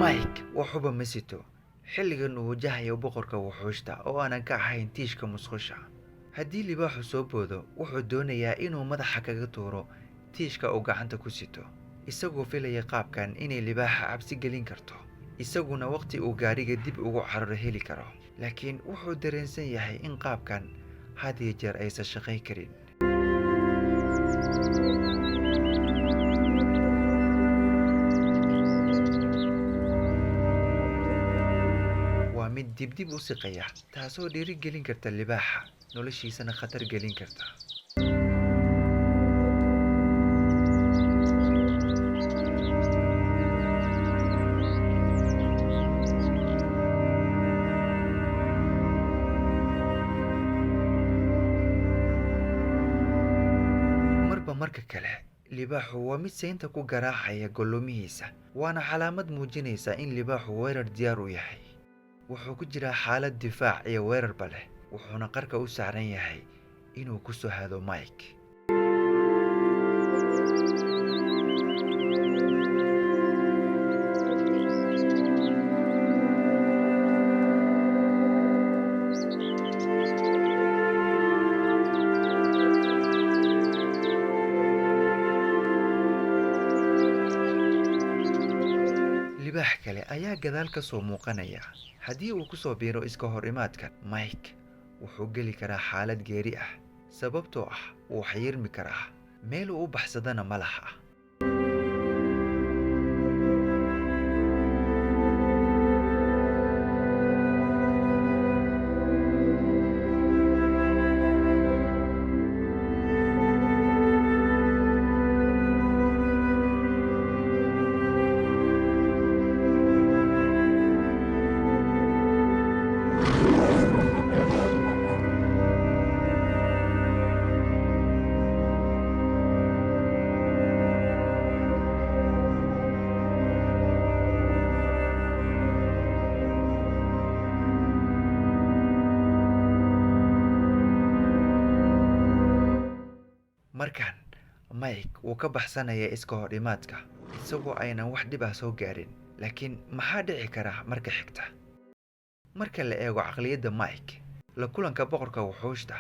Mike waxuba ma sito xilligan uu wajahayo boqorka wuxuushta oo aanan ka ahayn tiishka musqusha. Haddii libaaxu soo boodo, wuxuu doonayaa inuu madaxa kaga tuuro tiishka uu gacanta ku sito, isagoo filaya qaabkan inay libaaxa cabsi gelin karto, isaguna waqti uu gaadhiga dib ugu cararo heli karo. Laakiin wuxuu dareensan yahay in qaabkan had iyo jeer aysan shaqayn karin. Waa mid dibdib u siqaya, taasoo dhiirigelin karta libaaxa, noloshiisana khatar gelin karta. Marba marka kale, libaaxu waa mid seynta ku garaacaya goloomihiisa, waana calaamad muujinaysa in libaaxu weerar diyaar u yahay. Wuxuu ku jiraa xaalad difaac iyo weerarba leh, wuxuuna qarka u saaran yahay inuu ku soo hado Mike. Libaax kale ayaa gadaal ka soo muuqanaya. Haddii uu ku soo biiro iska hor imaadkan, Mike wuxuu geli karaa xaalad geeri ah, sababtoo ah wuu xayirmi karaa, meel uu u baxsadana ma laha. Markan Mike wuu ka baxsanayaa iska hor imaadka, isagoo aynan wax dhib ah soo gaarin. Laakiin maxaa dhici kara marka xigta? Marka la eego caqliyadda Mike, la kulanka boqorka wuxuushta,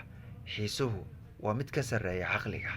xiisuhu waa mid ka sarreeya caqliga.